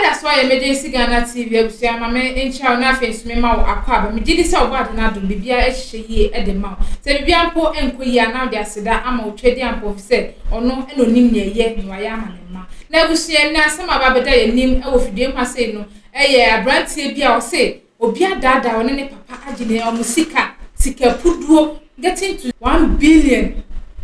Ɛda so ayɛ Emergency Ghana TV abusua ma me nkyia wo na afei nso me ma wo akwaaba. Me gye di sɛ ɔbɔ ade no adom biribiara ahyehyɛ yie de ma wo. Sɛ biribiara mpo nkɔ yie a na wode aseda ama wo Twedeampɔn efisɛ ɔno na onim nea ɛyɛ na wayɛ ama ne mma. Na abusua nnɛ asɛm a aba abɛda yɛn anim wɔ fidua mu ha sei no yɛ abranteɛ bi a ɔse Obi adaadaa ɔne ne papa agye ne wɔn sika, sika puduo getting to 1 billion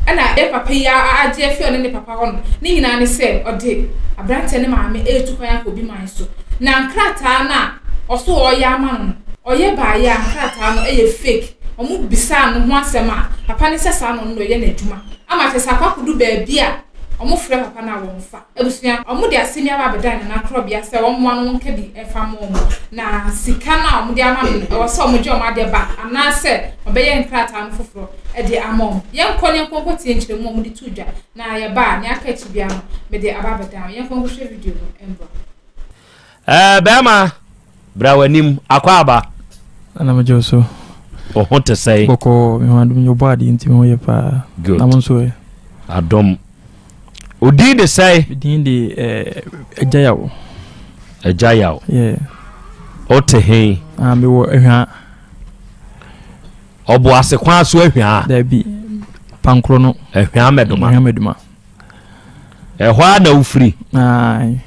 ɛna yɛ papa yi agye afi ɔne ne papa hɔ no. Ne nyinaa ne sɛ ɔde aberanteɛ ne maame ɛretu kwan akɔ obi man so, na nkrataa no a ɔso ɔreyɛ ama no no, ɔyɛ baayɛ a nkrataa no ɛyɛ fake. Wɔn bisaa no ho asɛm a, papa ne sɛ saa na ɔno na ɔyɛ n'adwuma ama kyɛ sɛ akɔ akɔdu baabi a wɔn frɛ papa no a wɔmfa. Abusua, wɔde asɛm yi aba abɛdan Nana Korɔbea sɛ wɔmmoa no nka bi mfa mma wɔn, na sika no a wɔde ama no no, ɛwɔ sɛ wɔgye wɔn adeɛ back anaasɛ wɔbɛyɛ nkrataa no foforɔ de ama wɔn. Yɛnkɔ na yɛnkɔ nkɔtie nkyerɛmu a wɔde too dwa, na yɛba a, nea aka akyi biara no, mede aba abɛdan wo. Yɛnkɔ nkɔhwɛ video no mbra. Ɛɛ bɛrima, bra w'anim, akɔ aba. Ana megye wo so. Wo ho te sɛn? Bɔkɔɔ, me ho adom nyɛ ɔbɔ adeɛ nti me ho yɛ paa. Good. Na mo nso ɛ? Adom. Wo din de sɛn? Me din de eh, Agya Yaw. Agya Yaw. Yeah. Wote he? Ah, mewɔ Ahwaa. Ɔboase kwan so Ahwaa? Dabi, Pankoro no. Ahwaa Mɛdoma. Ahwaa Mɛdoma. Ɛhɔ ara na wofiri? Aye.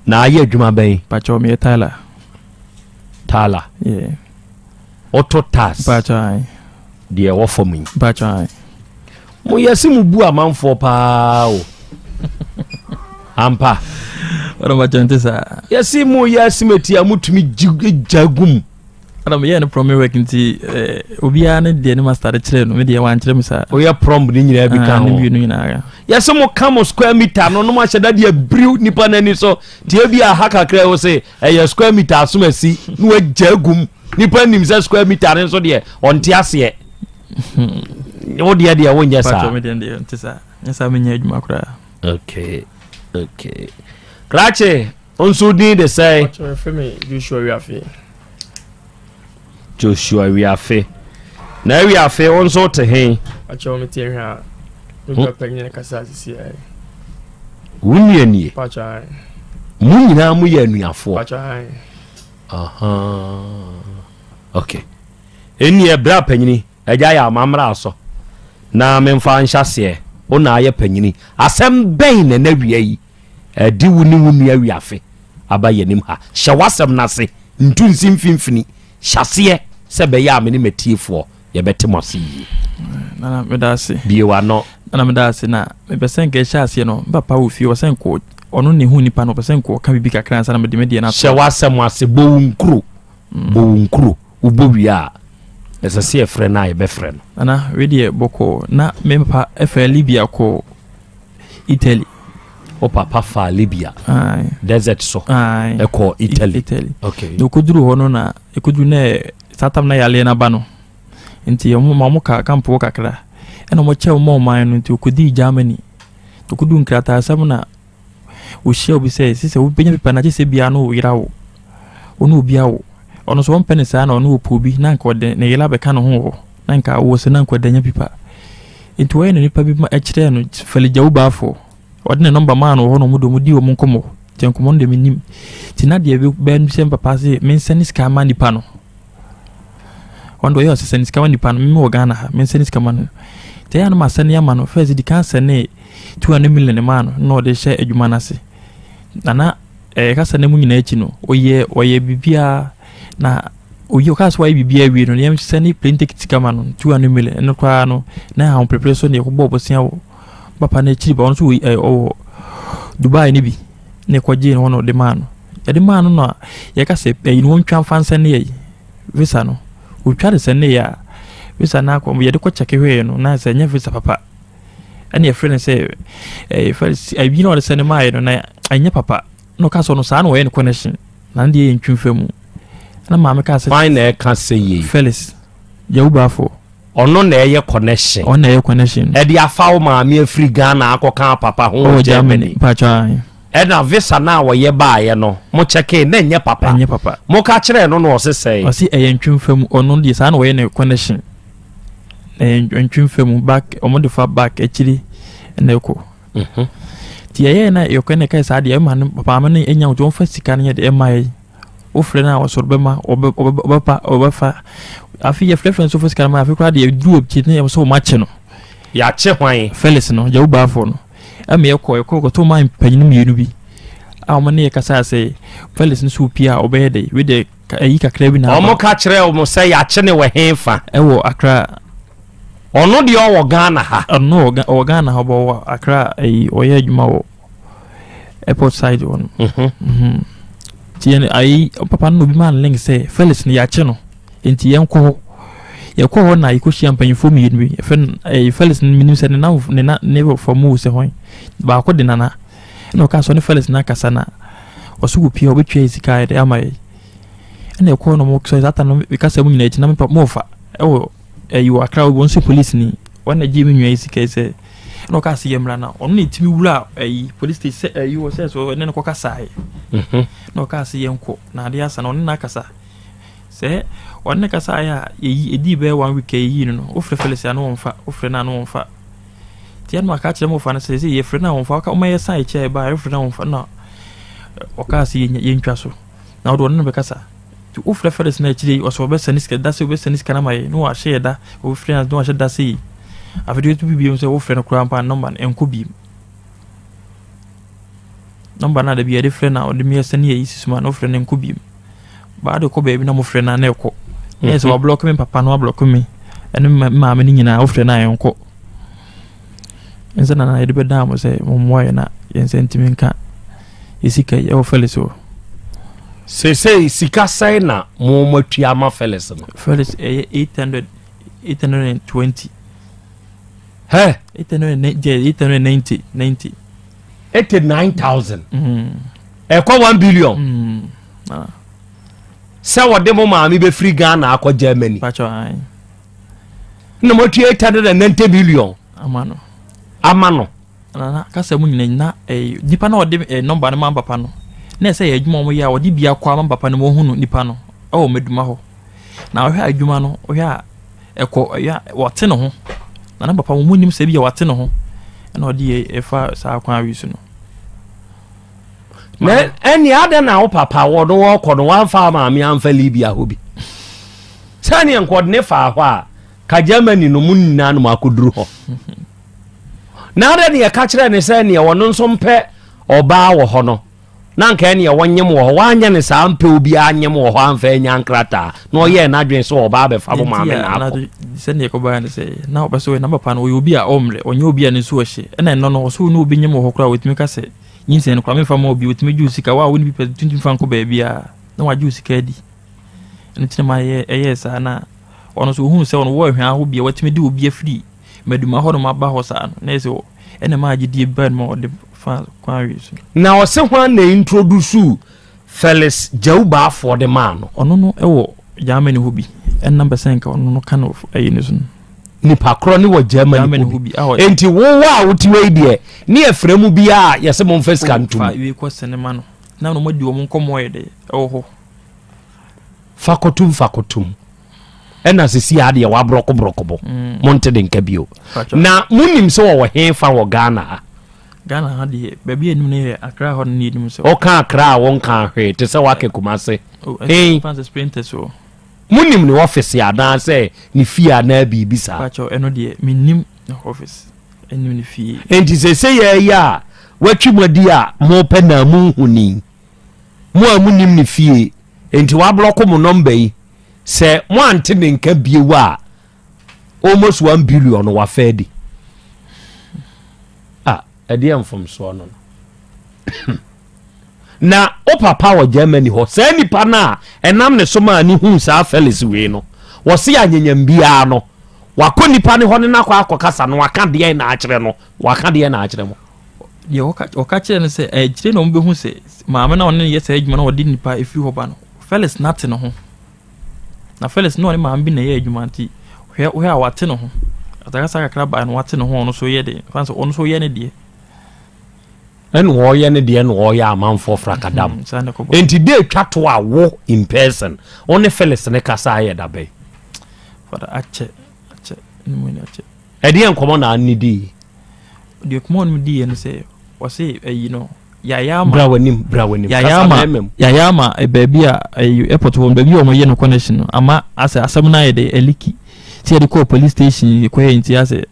Na ayɛ adwuma bɛn? Pakyɛw, meyɛ tiler. Tiler? Yeah. Woto tiles? Pakyɛw, aye. Deɛ ɛwɔ fam yi? Pakyɛw, aye. Mo yɛ se mo bu amanfoɔ paa o. Ampa. Ɔdɔ pakyɛw nte saa. Yɛse mo yɛ asimeti a motumi gya gum. Ɛna meyɛɛ no plumbing work nti eh, obiara ne deɛ ne master de kyerɛɛ no, me deɛ wankyerɛ me saa. Woyɛ plumb ne nyinaa bi ka Ah, ho. ne mmienu nyinaa. Yɛsɛ mo ka mo square meter no no mo ahyɛ da de abiriw nipa n'ani so. Tie bi a ha kakra wo se ɛyɛ square meter asom asi na wagya agum. Nipa nim sɛ square meter no nso deɛ ɔnte aseɛ. Wo deɛ deɛ wonyɛ saa. Patrɔ me deɛ deɛ nte saa. Nyɛ saa menyɛ adwuma koraa. Okay. Okay. Krakye. Wo nso din de sɛn? Ɔkyerɛ yɛfrɛ me Joshua Wiafe. Joshua Wiafe. Na Wiafe wo nso te he? Ɔkyerɛ me te hwɛ a. Me bra panyin kasa sisi ai. Wo nua nie? Pakyɛ ai. Mo nyinaa mo yɛ anuafoɔ? Pakyɛ ai. Aha. Okay. Ɛnneɛ bra panyini agya yɛ amammra asɔ na memfa nhyɛ aseɛ. Wo na ayɛ panyini. Asɛm bɛn na na wia yi Ɛde wo ne wo nua wiafe aba yɛn anim ha. Hyɛ w'asɛm no ase, ntu nsi mfimfini. Hyɛ aseɛ sɛ ɛbɛyɛ a me ne m'atiefoɔ yɛbɛte mo ase yie. Nana meda ase. Bue w'ano. Nana meda ase na mepɛ sɛ nka ɛhyɛ aseɛ no me papa wɔ fie ɔsɛ nka ɔno na ehu nipa no ɔpɛ sɛ nka ɔka biribi kakra ansa na mede me deɛ no ato. Hyɛ w'asɛm ase, bɔ wo nkuro, bɔ wo nkuro. Wobɔ wie a, ɛsɛ sɛ yɛfrɛ no a yɛbɛfrɛ no. Nana wei deɛ bɔkɔɔ na me papa ɛfɛ Libya kɔ Italy. Wo papa faa Libya Aye. desert so Aye. ɛkɔɔ Italy. Italy. Okay. Na okoduru hɔ no na ekoduru na saa tam na yareɛ no aba no. Nti ɔmo ma ɔmo ka kampo kakra. Ɛna ɔmo kyɛ ɔmo ɔman no nti okodii Germany. Okoduru nkrataasɛm na ohyia obi sɛ sisɛ wobɛnya pepa no agye sɛ bia no yera wo. Ɔne obi awo. Ɔno nso ɔmpɛ ne saa na ɔne ɔpɛ obi na nka ɔde ne yere abɛka ne ho wɔ hɔ. Na nka wɔ sɛ na nka ɔde anya pipa. Nti wɔyɛ no nipa bi ma ɛkyerɛɛ no Fɛligya Ubaafo. Ɔde ne nɔmba maa no wɔ hɔ na wɔn de wɔn dii wɔn nkɔmmɔ. Nti nkɔmmɔ no deɛ mennim. Nti na deɛ bɛyɛ sɛ papa se mensɛne sika ma nipa no. Ɔno deɛ ɔyɛ ɔsɛ sɛne sika ma nipa no. Meme wɔ Ghana ha mensɛne sika ma no. Nti ɛyɛ a na masɛne ama no. First di kan sɛne 200 million maa no na ɔde hyɛ adwuma no ase. Na na ɛyɛ kasa no mu nyinaa akyi no ɔyɛ ɔyɛ biribiara na oyi ɔkaa sɛ wayɛ biribiara awie no yɛn sɛ ne plane ticket sika ma no 200 million ɛno koraa no na ahoprepre so ne ɛkɔbɔ ɔbosea wɔ papa no akyiri ba ɔno nso wɔ ɛ ɔwɔ Dubai no bi na ɛkɔgyee no hɔ na ɔde maa no yɛde maa no na yɛka sɛ ɛyi no wɔntwa mfa nsɛne yɛ visa no otwa de sɛne yɛ a visa no akɔ yɛde kɔ kyɛke hwɛɛ no na sɛ ɛnyɛ visa papa ɛna yɛfrɛ no sɛ ɛyɛ fɛ ɛyi na ɔde sɛne maa yɛ no na ɛnyɛ papa na ɔka sɛ ɔno saa na ɔyɛ ne connection na ne deɛ yɛ ntwi mfa mu na maame kaa sɛ. Hwan na ɛka sɛ yei? Felix Yawubaafo. Ɔno na ɛyɛ connection. Ɔno na ɛyɛ connection. Ɛde afa wo maame afiri Ghana akɔka papa ho wɔ Germany. Mpakyɛ ae. Ɛna visa no a wɔyɛ baeɛ no, mo kyɛkee na ɛnyɛ papa. Ɛnyɛ papa. Moka kyerɛɛ no na ɔse sɛn? Ɔse ɛyɛ ntwi mfa mu, ɔno deɛ saa na ɔyɛ ne connection. Ɛyɛ ntwi mfa mu, back, ɔmo de fa back akyiri na ɛkɔ. Nti. Nti ɛyɛɛ na yɛkɔɛ na ɛkae saa deɛ ɛma no maame no nya nti wɔmfa sika no nyɛ deɛ ɛma yɛ. Wofrɛ no a ɔsɔre bɛma ɔbɛ ɔbɛ ɔbɛpa ɔbɛfa. Afei yɛfrɛfrɛ nso fa sika no ma afei koraa deɛ ɛduru akyiri no yɛ sɛ wɔn akye no. Yɛakye hwan? Felix no Gyawu Baafoɔ no. Ɛma yɛkɔ yɛkɔ kɔtɔ maa mpanyin mmienu bi a wɔn ne yɛ kasaa sɛ Felix no so pie a ɔbɛyɛ dɛ wei deɛ ayi kakra bi na aba. Wɔn ka kyerɛ wɔn sɛ yɛakye no wɔ he fa? Ɛwɔ Accra. Ɔno deɛ ɔwɔ Ghana ha. Ɔno ɔwɔ Ghana ha ɔbɔ wɔ Accra ayi ɔyɛ adwuma wɔ airport side hɔ no. Mhm. Mhm. Nti yɛn ayi papa no na obi maa no link sɛ Felix no yɛakye no nti yɛn kɔ hɔ. Yɛkɔ hɔ na yɛkɔhyia mpanyinfoɔ mmienu bi yɛfrɛ no ɛyi Felix no menim sɛ ne nam ne na ne fa mu sɛ hɔn baako de nana ɛna ɔka sɛ ɔne Felix no akasa na ɔso wɔ pie a ɔbɛtua yɛ sika ayɛ dɛ ama yɛ ɛna ɛkɔɔ no mo sɛ saa ta no mekasa mu nyinaa akyi na mepa mo fa ɛwɔ ɛyi wɔ Accra wɔn nso police ni wɔn na gye me nua yi sika yi sɛ ɛna ɔka sɛ yɛ mmra na ɔno na ɛtumi wura ɛyi police station sɛ ɛyi wɔ sɛ so ɛne no kɔ kasa yɛ mhm. na ɔka sɛ yɛn kɔ na adeɛ asa na ɔne no akasa sɛ ɔne no kasa yɛ a yɛyi ɛdii bɛyɛ one week a yɛyi no no wofrɛ Felix a na wɔmfa wofrɛ no a na wɔmfa nti ɛna aka kyerɛ mɔfa no sɛ sɛ yɛfrɛ no a wɔmfa ɔka ɔma yɛsan akyi a yɛba yɛfrɛ no a wɔmfa na ɔkaa sɛ yɛntwa so na ɔde ɔne no bɛkasa Nti wofrɛ Felix no akyire yi, ɔsɛ ɔbɛsɛne sika, da sɛ ɔbɛsɛne sika no ama yɛ, na wahyɛ yɛ da, wofrɛ no na wahyɛ da sɛ yi. Afei deɛ ɔtumi bio sɛ wofrɛ no koraa mpo a nɔmba no ɛnkɔ bio. Nɔmba no a da bi yɛde frɛ no a ɔde mi ɛsɛne yɛ yi sisi mu a na wofrɛ no ɛnkɔ bio. Baa de kɔ baabi na mofrɛ no a na ɛkɔ. Na yɛ sɛ mhm. wablɔke me papa no wablɔke me ɛne me maame no nyinaa wofrɛ no a ɛnkɔ. Nsa na na yɛde bɛdaa mo sɛ mommoa yɛn na yɛn nsa ntumi nka yɛ sika yi ɛwɔ Felix hɔ. Seesei sika sɛn na mo moatua ama Felix no? Felix ɛyɛ 800 820. Hɛ? 890 90. 89,000. Mm. Ɛkɔ 1 billion. Mm. Ah. Sɛ wɔde mo maame bɛfiri Ghana akɔ Germany. Pacho, ayi. Na moatua 890 million. Ama no. Ama no. Nana kasa mu nyina na eh, nipa na ɔde eh, nɔmba no ma papa no na ɛsɛ yɛ adwuma wɔn yɛ a ɔde bi akɔ ama papa no ma ohunu nipa no ɛwɔ mɛduma hɔ na ɔhwɛ adwuma no ɔhwɛ a ɛkɔ ɛyɛ a wɔte ne ho na na papa wɔn mu nim sɛ bi a wɔate ne ho ɛna ɔde yɛ ɛfa saa kwan awi so no. Na ɛne adɛn na wo papa wɔ no wɔkɔ no wamfa maame amfa Libya hɔ bi sɛneɛ nkɔde ne faa hɔ a ka Germany no mu nyinaa no mu akɔduru hɔ Na adɛn ne yɛka kyerɛɛ no sɛ neɛ ɔno nso mpɛ ɔbaa wɔ hɔ no, na anka ɛneɛ wɔnyem wɔ hɔ. Wanyɛ no saa ampɛ obiara anyem wɔ hɔ amfa anya nkrataa, na ɔyɛɛ n'adwene sɛ ɔbaa bɛfa mo maame na akɔ. Sɛdeɛ ɛkɔbaeɛ ne sɛ, na ɔpɛ sɛ ɔyɛ na papa no ɔyɛ obi a ɔmmrɛ, ɔnyɛ obi a ne nso ɔhye. Ɛna ɛno no, ɔsɛ ɔne obi nyem wɔ hɔ koraa ɔtumi ka sɛ, nyinsɛn no koraa memfa mma obi, ɔtumi gye wo sika, wo a wonni bi pɛ tumi fa nkɔ baabiara, na wagye wo sika adi. Ɛno nti na ma ɛyɛɛ saa na ɔno nso ɔhuu sɛ ɔno wɔ ahwaa hɔ bi a watumi de obi afiri Maduma hɔ nom aba hɔ saa no, na ɛsɛ ɛna ɛmaa gyedie baa no ma ɔde fa kwan wei so. Na ɔse hwan na introducuu Felix Gyau Baafoɔ de maa no? Ɔno no wɔ Germany hɔ bi, ɛna mpɛ sɛ nka ɔno no ka no ayi no so no. Nipa korɔ ne wɔ Germany hɔ bi. Enti wo wo a wote hɔ yi deɛ, ne yɛfrɛ mu biara a yɛse momfa sika nto mu. Fa wei kɔ sɛne ma no, na wɔn adi wɔn nkɔmmɔ yɛ dɛ ɛwɔ hɔ. Fa kɔtum fa kɔtum. Ɛna sisi adeɛ wabrɔko brɔko mm. Monte de nka bio. Na monim sɛ wɔwɔ he fa wɔ Ghana ha? Ghana ha deɛ baabi a anim no yɛ Accra hɔ no ne anim sɛ. Ɔka Accra a wɔnka hwee te sɛ waka Kumase. Oh, ɛnfa sɛ Sprinters o. Monim ne ɔfisi anaasɛ ne fie anaa biribi saa? Pakyɛw ɛno deɛ mennim ne ɔfisi ɛnim ne fie. Enti sese yɛ yi a watwi mo adi a mopɛ na monhu ni. Mo a monim ne fie enti wablɔko mo nɔmba yi sɛ moante ne nka bio a almost 1 billion no wafa adi. Ah, ɛdeɛ mfomsoɔ no no. Na wo papa wɔ Germany hɔ saa nipa no a ɛnam ne so maa ne huu saa Felix wei no wɔse anyanyam biara no wakɔ nipa ne hɔ ne no akɔ akɔkasa no waka deɛn na akyerɛ no waka deɛn na akyerɛ mo. Deɛ wɔka wɔka kyerɛ no sɛ akyire na wɔbɛhu sɛ maame na ɔne no yɛ saa adwuma na ɔde nipa efiri hɔ ba no Felix na te ne ho na Felix na ɔne maame bi na ɛyɛ adwuma nti hwɛ hwɛ a wate ne ho asakasa kakra baa no wate ne ho ɔno so yɛ de fan sɛ ɔno so yɛ ne deɛ. Ɛna ɔyɛ ne deɛ na ɔyɛ amanfoɔ frakadam hmm, nti de atwa to a wo in person wo ne Felix ne kasa ayɛ da bɛn? Fada akyɛ akyɛ ne mu akyɛ. Ɛdeɛ nkɔmɔ na ne dii? Deɛ nkɔmmɔ no diiɛ no sɛ. Wɔse ayi no yɛayɛ ama. Bra w'anim, bra w'anim. Yɛayɛ Kasa ama mmarima mu. yɛayɛ ama baabi a ayi airport hɔ no baabi a wɔyɛ no connection no ama asɛ asɛm no ayɛ dɛ aliki sɛ yɛde kɔɔ police station yɛkɔyɛ nti asɛ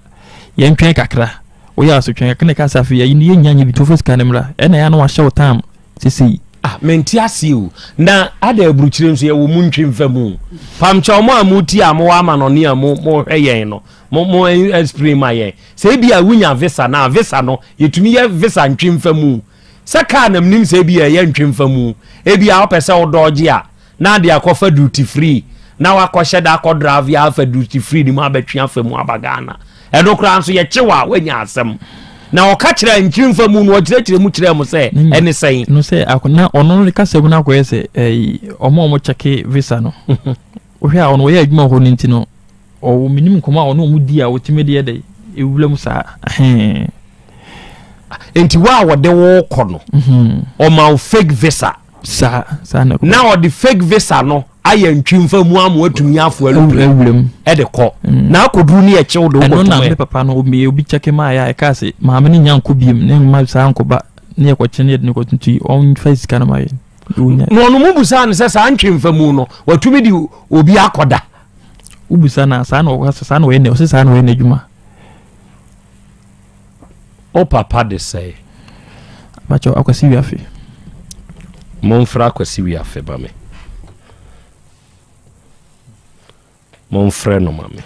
yɛntwɛn kakra woyɛ asotwɛn kakra na ɛka sɛ afei ayi no yɛnnya nyɛ bi nti wofa sika no mmra ɛna ɛyɛ a na wahyɛ wo time sesei. Ah mente aseɛ o na ada aburukyire nso yɛwɔ mu ntwe mfa mu pamkyɛw mo a mo ti a mo wɔ amanɔne a mo mo hwɛ yɛn no mo mo explain ma yɛn sɛ ebi a wunya visa na visa no yɛtumi yɛ visa ntwe mfa mu sɛ kaa nam nim sɛ ebi a ɛyɛ ntwe mfa mu ebi a wopɛ sɛ wodɔɔgye a na ade akɔfa duty free na wakɔhyɛ da akɔ drive afa duty free ne mu abɛtwe afa mu aba Ghana ɛno koraa nso yɛkyew a woanya asɛm na ɔka kyerɛ nkyiri mu no ɔkyerɛkyerɛ mu kyerɛ mu sɛ ɛne sɛn no sɛ akɔ na ɔno no kasa mu no akɔyɛ sɛ ɛyi ɔmo a ɔmo kyɛke visa no wohwɛ a ɔno ɔyɛ adwuma wɔ hɔ no nti no ɔwɔ menim nkɔmɔ a ɔno ɔmo di a ɔtumi de yɛ dɛ ewura mu saa ɛhɛn. Nti wo a wɔde wo kɔ no mhm. ɔma wo fake visa saa saa na na ɔde fake visa no ayɛ ntwimfa mu ama watumi afo awuram ɛde kɔ mm. na akɔduru ne ɛkyew de wokɔto ɛno na me papa no obi obi kyɛke maa yɛ a ɛkaa sɛ maame no nya nkɔ biem ne mma saa nkɔba ne yɛkɔkye ne yɛde no kɔto nti ɔmfa sika no ma yɛ na ɔno mu busaa no sɛ saa ntwemfa mu no watumi de obi akɔda wobusa na saa na ɔka saa na ɔyɛ ne ɔsɛ saa na ɔyɛ n'adwuma Wo papa de sɛe. Abakyɛw Akwasi Wiafe. Momfrɛ Akwasi Wiafe ma me. Momfrɛ no ma me.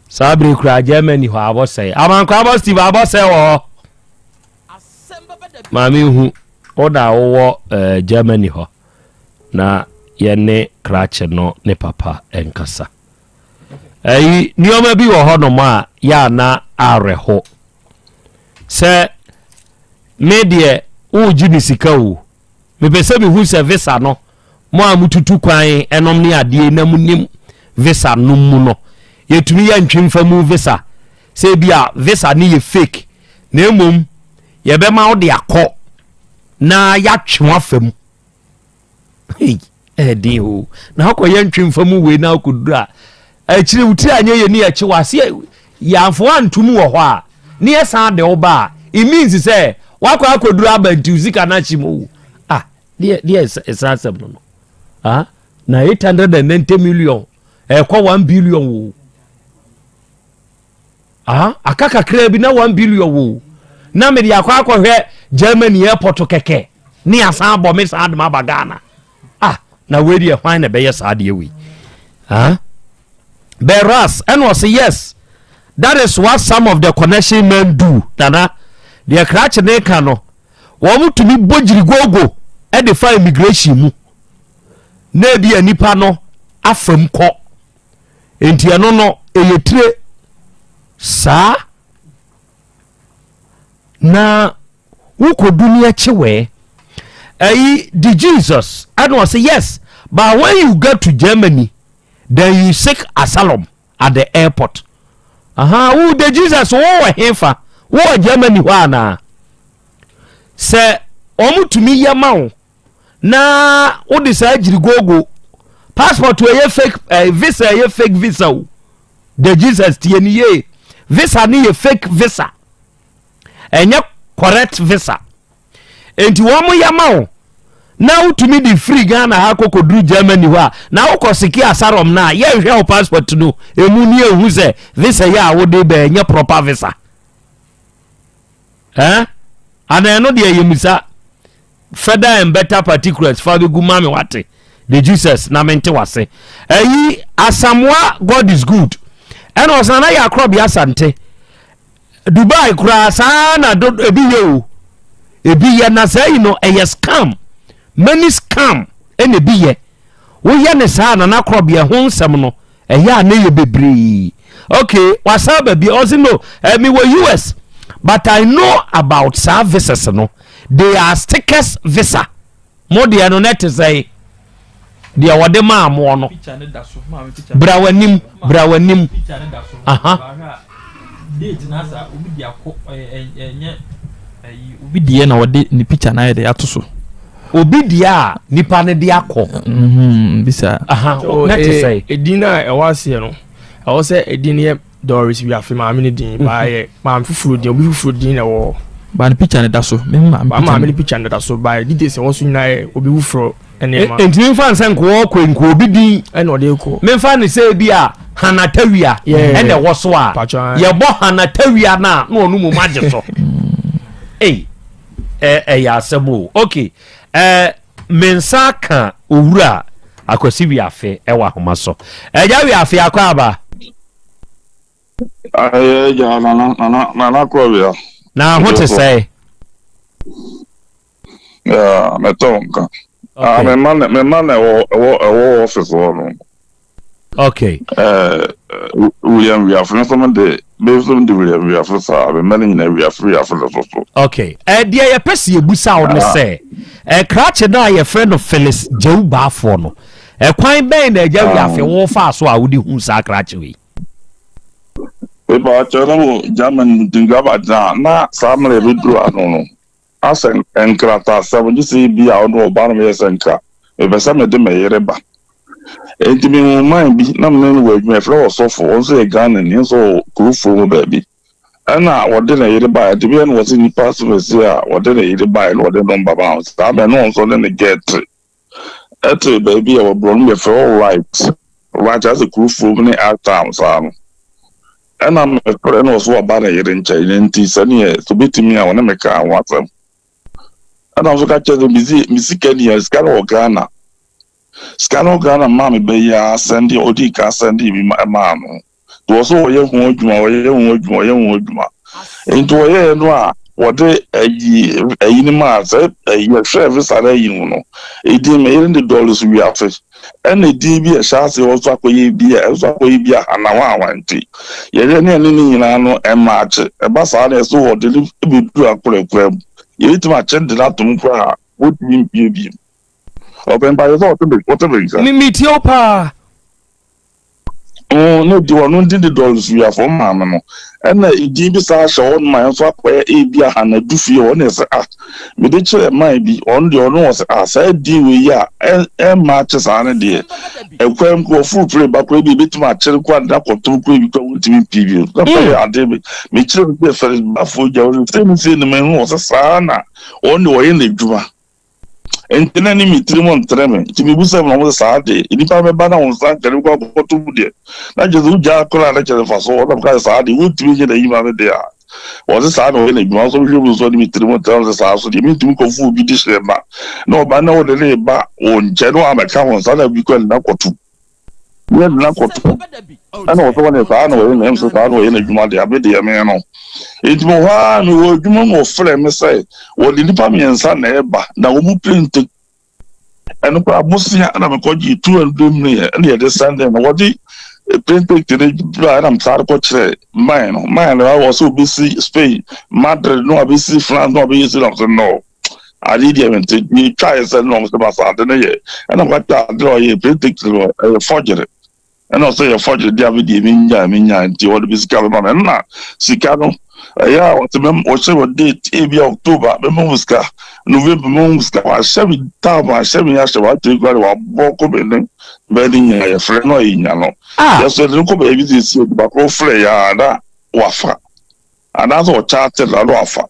Saa bere kura Germany hɔ abɔ sɛe. Amankwa abɔ Steve abɔ sɛe wɔ hɔ. Maame hu wo na wowɔ eh, Germany hɔ na yɛne krakye no ne papa nkasa. Ɛyi nneɛma bi wɔ hɔnom a yɛ a na awerɛho sɛ me deɛ woregye me sika o mepɛ sɛ mehu sɛ visa no mo a motutu kwan ɛnom ne adeɛ na monim visa no mu no yɛtumi yɛ ntwemfa mu visa sɛ bi a visa no yɛ fake na mmom yɛbɛma wo de akɔ na yɛatwe wo afa mu. Hey, ɛyɛ o. Na akɔyɛ ntwemfa mu wei na akɔduru a, akyire wo tiri anyɛ yɛ ni akyi wɔ aseɛ yɛamfo antom wɔ hɔ a, ne yɛsan de wo ba a, it means sɛ wakɔ akɔduru aba nti wo sika no ahye mu o. Ah, deɛ deɛ ɛsa asɛm no no. Ah, na 890 million ɛkɔ 1 billion o. Ah, aka kakraa bi na 1 billion wo. Na mede akɔ akɔhwɛ Germany airport kɛkɛ ne asan abɔ me saa de aba Ghana. Ah, na wei deɛ hwan na ɛbɛyɛ saa deɛ wei? Ah? Beras, ɛna ɔse yes, that is what some of the connection men do. Nana, deɛ krakye ne ka no, wɔn tumi bɔ gyirigogo de fa immigration mu. Na ebi a nipa no afam kɔ. Enti ɛno no ɛyɛ tire saa na wokɔdu ne akyewɛɛ ɛyi di Jesus ɛna ɔsɛ yes but when you get to Germany then you seek asylum at the airport aha wo de Jesus wowɔ hefa wowɔ Germany hɔ anaa sɛ wɔn tumi yɛ ma wo na wode saa gyirigogo passport ɛyɛ fake eh, visa ɛyɛ fake visa o the jesus tie ni yie visa ne yɛ fake visa ɛnyɛ correct visa nti wɔn yɛ ma wo na wotumi de firi ghana ha kɔkɔduru germany hɔ a na wokɔ siki asarom no a yɛnhwɛ wo passport no ɛmu ne ɛhu sɛ visa yɛ a wode bɛ ɛnyɛ proper visa eh? ana ɛno deɛ yɛmisa Further and better particulars fa bɛgu ma me wate the Jesus na mente wase ɛyi Asamoah God is good ɛna ɔsena na yɛ akorɔbea asante Dubai koraa saa na do ebi yɛ o ebi yɛ na saa yi no ɛyɛ scam many scam ɛna ebi yɛ woyɛ ne saa na n'akorɔbea ho nsɛm no ɛyɛ a ne yɛ bebree okay wasan ba bi ɔsi no eh, me wɔ us but i know about saa visas no they are stickers visa mo deɛ no na ɛte sɛ deɛ wɔde maa moɔ no bra w'anim bra w'anim aha obi deɛ na wɔde ne picture na ayɛ de ato so obi deɛ a nipa no de akɔ. Mhm, bisa. Aha, na te sɛ. Edin a ɛwɔ aseɛ no, ɛwɔ sɛ edin no yɛ Doris Wiafe maame no din, mhm. baayɛ maame foforɔ din, obi foforɔ din na ɛwɔ hɔ. Ba ne picture ne da so. Me maame picture. Maame ne picture ne da so. Ba details ɛwɔ so nyinaa yɛ obi foforɔ nneɛma. Nti memfa nsɛ nkoɔ kɔ nkoɔ obi din. Ɛna ɔde kɔ. Memfa ne sɛ bi a Hanatawia ɛna ɛwɔ so a yɛbɔ Hanatawia no a na ɔno mmom agye so. Ei, ɛyɛ asɛm o. Okay, ɛɛ me nsa ka owura Akwasi Wiafe ɛwɔ ahoma so. Ɛgya Wiafe akɔ aba. Ayɛ agya nana nana nana kɔ wia. Na ho te sɛ. Yeah, mɛtɔ nka. Ah, me ma me ma na ɛwɔ ɛwɔ ɛwɔ office hɔ no. Okay. William Wiafo nso mo de me nso de William Wiafo saa me mma no nyinaa Wiafo Wiafo na so so. Okay. Deɛ yɛpɛ sɛ yɛbusa wo ne sɛ krakye no a yɛfrɛ no Phyllis Gyew Baafoɔ no ɛkwan bɛn na agya Wiafe wo faa so a wode hu saa krakye wei? Mepa kyɛw na wɔ Germany nti gyina na saa mmerɛ yɛbɛduru ano no asɛ nkrataasɛm gye sɛ bi a ɔne ɔba no yɛ sɛ nka mepɛ sɛ mede me yere ba. Enti mehu man bi na mene no wɔ adwuma yɛfrɛ wɔ sɔfo ɔno nso yɛ Ghana ni nso wɔ kurofuo mu baabi ɛna wɔde ne yere baeɛ de bia na wɔsɛ nipa asomasi a wɔde ne yere baeɛ na wɔde nɔmba maa saa bɛn na wɔn nso ne ne gɛɛte ɛte baabi a wɔborɔ no yɛfrɛ wɔ right right asɛ kurofuo mu ne uptown saa no ɛna mefrɛ na ɔso waba ne yere nkyɛn ne nti sɛneɛ sɛ obɛtumi a wɔne me kaa ho asɛm ɛna nso ka kyerɛ sɛ me sika ni sika no wɔ Ghana sika no Ghana maa me bɛyɛ asɛnde ɔdi ka asɛnde bi maa no nti wɔ so wɔyɛ ho adwuma wɔyɛ ho adwuma wɔyɛ ho adwuma nti wɔyɛɛ no a wɔde ayi ayi no maa sɛ ayi ɛhwɛ visa no ayi no no edin me yere de dɔɔles wiase ɛna edin bi a ɛhyɛ ase wɔ so akɔyɛ bi a ɛso akɔyɛ bi a hanawa nti yɛhwɛ ne ɛne ne nyinaa no ɛma akye ɛba saa na ɛso wɔde ne ebeduru akorakora mu yɛbɛtumi akye de no atom koraa wotumi mpie bi ɔpɛ mpa yɛ sɛ ɔte me nka. Mi tie o paa. Ne di ɔno di de dɔɔles wiafo maame no ɛna edin bi saa hyɛ hɔ nom a nso akɔyɛ ebi aha na du fie hɔ na ɛsɛ ah mede kyerɛ man bi ɔno deɛ ɔno wɔ sɛ ah saa din wei yi a ɛmma akye saa ne deɛ ɛkwan mu ɔforo pere ba koraa bi ebetumi akyere kɔ ade akɔtom koraa bi kora wontumi mpii bi na pɛyɛ ade bi mekyerɛ bi sɛ fɛrɛ bafo gya ɔno sɛ ne sɛ ne ma ehu wɔ sɛ saa na ɔno deɛ ɔyɛ n'adwuma nti na ne mi tiri mu ntere me nti mi busa mu na wɔn sɛ saa de nipa bɛba na wɔn nsa nkyɛn kɔ akɔto mu deɛ na kyerɛ sɛ wogya koraa na kyerɛ fa so wɔn ka saa de wontumi nyɛ n'ayi ma me deɛ a wɔn sɛ saa na ɔyɛ n'adwuma nso hwɛ mu nso ne mi tiri mu ntere sɛ saa so deɛ mi ntumi kɔfo obi de hyɛ ma na ɔba na wɔde ne ba wɔn nkyɛn na wɔn abɛka wɔn nsa na bi kɔ ne nakɔto ne ne nakɔto ɛna wɔsɛ wɔn saa na wɔyɛ n'ɛm sɛ saa na ɔyɛ n'adwuma deɛ abe deɛ me no nti mo hɔ a mewɔ adwuma mu wɔfrɛ me sɛ wɔde nipa mmiɛnsa na ɛba na wɔn mu plane ɛno koraa bosea ɛna mekɔgye 200 million ɛna yɛde sɛnde na wɔde plane ticket no bra ɛna mesaa de kɔkyerɛ man no man no wɔ sɛ obɛsi Spain Madrid na wabɛsi France na wabɛyɛ si na ɔsɛ no ade deɛ mente metwaeɛ sɛ na ɔmo sɛ masa ade no yɛ ɛna mekɔkyerɛ ade no ɔyɛ plane ticket no ɛyɛ forgery ɛna ɔsɛ yɛ forgery deɛ abe deɛ menya menya nti wɔde bi sika bɛma me ɛna sika no ɛyɛ a wɔte mɛm wɔhyɛ wɔ date ebi a October bɛma mu sika November bɛma mu sika wahyɛ me tam wahyɛ me ahyɛ wakyerɛ kura de wabɔ kɔ me ne bɛɛ ne nyinaa yɛfrɛ no ɔyɛ nya no yɛsɛ de no kɔ baabi sɛ esi onipa koro frɛ yɛ a na wafa anaasɛ ɔkyɛ ate na na wafa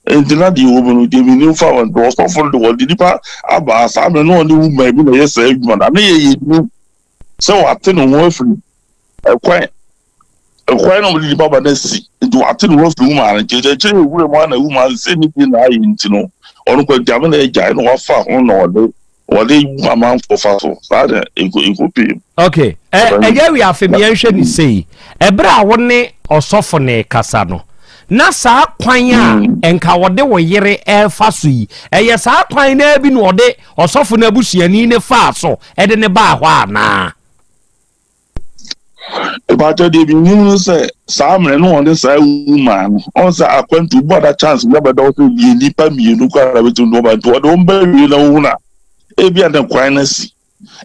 nti na deɛ wɔ mu no deɛ menim fa wɔn ɔsɔfo no de wɔde nipa aba saa mmerɛ na ɔne woman bi na ɛyɛ saa adwuma no na yɛ yɛ nim sɛ wate ne ho afiri ɛkwan ɛkwan na ɔde nipa ba no asi nti wate ne ho afiri woman no nkyɛn kyerɛ ewura mu ana woman sɛ ne bi na ayɛ nti no ɔno kɔ gyame na agyae na wafa ho na ɔde wɔde bu amanfoɔ fa so saa na eko eko pii. Okay, ɛ ɛyɛ wi afe mi yɛnhwɛ ne sei ɛberɛ a wo ne ɔsɔfo ne kasa no na saa kwan a nka wɔde wo yere ɛrefa so yi ɛyɛ saa kwan naa bi na ɔde ɔsɔfo no abusuani ne faa so ɛde ne baa hɔ anaa? Ìbàjẹ́ deɛ bi nim no sɛ saa mmerɛ no wɔde saa woman no ɔn sɛ akwantu bu ada chance bi abɛda wɔ sɛ bie nipa mmienu kɔ ara bɛtumi de ɔba nti wɔde wɔn bɛ wie na wɔn na ebi a ne kwan no si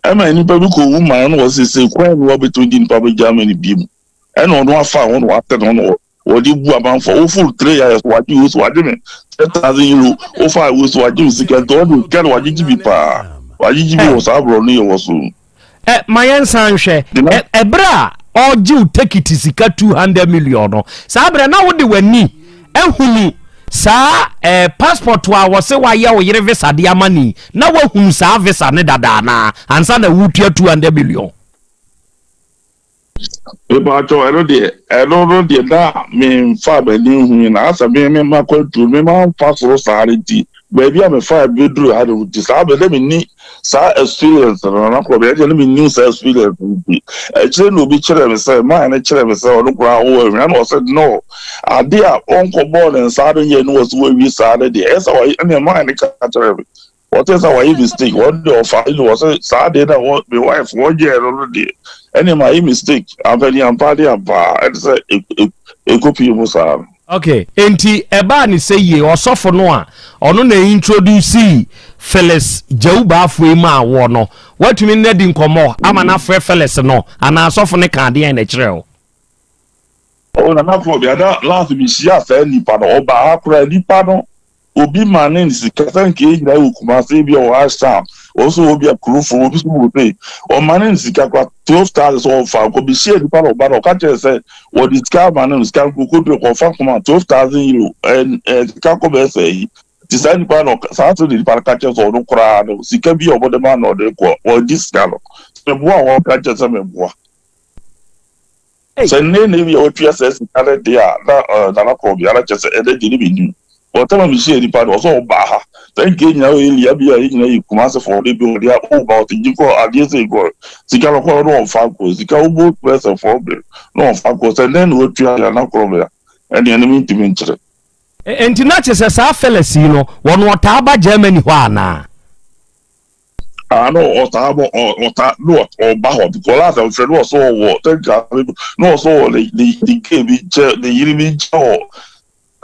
ɛma nipa bi kɔ woman no wɔ sese kwan no wɔbɛtumi de nipa bɛ Germany bi mu ɛna ɔno afa ho na watɛ no no wɔde bu amanfo wofuru tire yɛ so wagye wo so wagye me €10,000 wofa wo so wagye me sika nti ɔde sika no wagye gye bi paa wagye gye bi wɔ saa aborɔ no yɛ wɔ so. Ɛ ma yɛn nsan hwɛ ɛ ɛberɛ a ɔgye wo tekiti sika 200 million no saa berɛ na wode w'ani ehunu. Saa eh, passport a wɔse wayɛ wo yere visa de ama no yi, na woahunu saa visa no dada anaa ansa na woretua 200 million? Mepakyɛw, ɛno deɛ, ɛno no deɛ na memfa m'ani nhui na asɛ me me makwantuo me mamfa soro saa no nti baabi a mefa bɛduru ha no nti saa bɛ na menni saa experience no na korɔ bɛyɛ deɛ na menni saa experience no nti akyire na obi kyerɛ me sɛ maa no kyerɛ me sɛ ɔno koraa wɔ ahwia na ɔsɛ no ade a ɔnkɔbɔɔ ne nsa no yɛ no wɔ so wawie saa no deɛ ɛsɛ wɔyɛ ɛnna maa no ka kyerɛ me Wɔte sɛ wɔayɛ mistake, wɔn deɛ ɔfa ne wɔ sɛ saa deɛ na wɔ me wife wɔnyɛɛ no no deɛ ɛne ma ayɛ mistake ampa ni ampa de ampa ɛne sɛ ɛkɔpie mu saa no. Ok, enti ɛbaa ne sɛ yie, ɔsɔfo no a ɔno na introducee Phyllis Gyawu Baafoɔ yi maa woɔ no, woatumi ne no adi nkɔmmɔ ama no afrɛ Phyllis no anaa sɔfo no kaa deɛn na ɛkyerɛɛ wo? Oh, Nana Krobea, na last mehyiaa saa nipa no, ɔbaa ha koraa, nipa no Obi ma ne sika sɛ nka yɛn nyinaa wɔ Kumasi ebi a wɔ Ashtown wɔn nso wɔ bi a Kurofo obi nso wɔ sei ɔma ne sika kora 12,000 sɛ ɔfa nkɔ bi hyia nipa na ɔba na ɔka kyerɛ sɛ wɔde sika ama no sika nko koduro kɔ ɔfa nkɔma 12,000 euro ɛn ɛ sika kɔ bɛyɛ sɛ yi ti saa nipa na ɔka saa sɛ nipa no ka kyerɛ sɛ ɔno koraa no sika bi a ɔbɔde ma na ɔde kɔ ɔgye sika no meboa wɔn ka kyerɛ sɛ meboa. Sɛ nnɛ na ebia watua saa sika no de a, na Nana Korɔbea na kyerɛ sɛ ɛnɛ deɛ ne mennim. Ɔtɛm a mehyiaa nipa no, ɔsɛ ɔbaa ha. Sɛ nka yɛn nyinaa yɛ Elia bi a yɛn nyinaa yɛ Kumasefoɔ na ebi ɔde a ɔba ɔte gye kɔ adeɛ sɛ kɔ sika no kɔ na ɔmfa nkɔ sika wobɔ bɛyɛ sɛ fɔɔ na ɔmfa nkɔ sɛ nnɛ na watua deɛ Nana Korɔbea ɛnneɛ no mentumi nkyerɛ. Enti na kyerɛ sɛ saa Felix yi no, wɔn ɔtaa ba Germany hɔ anaa? Ah no ɔtaa bɔ ɔtaa no ɔba hɔ because last time fɛ no ɔsɔ ɔwɔ sɛnka no ɔsɔ wɔ ne ne ne gay bi nkyɛn ne yiri bi nkyɛn hɔ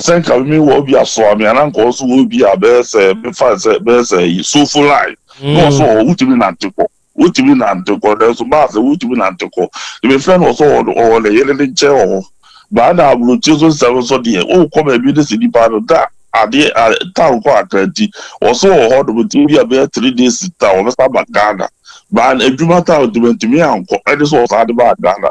sɛnka mi wɔ bi asoa mi anaa nka ɔsɔ wɔ bi a bɛyɛ sɛ mefa sɛ bɛyɛ sɛ yi sofo line no ɔsɔ wɔ wotumi nante kɔ wotumi nante kɔ nanso baasa wotumi nante kɔ ebi fɛ no ɔsɔ wɔ ɔwɔ ne yere ne nkyɛn wɔ hɔ baa na aburokyi so nsɛm nso deɛ ɔkɔ baabi ne sɛ nipa no da. Adeɛ a town kɔ Accra nti wɔso wɔ hɔ nom nti ebi a bɛyɛ 3 days ta wɔbɛsa aba Ghana baa no adwuma town nti mantumi ankɔ ɛne sɛ wɔsan de baa Ghana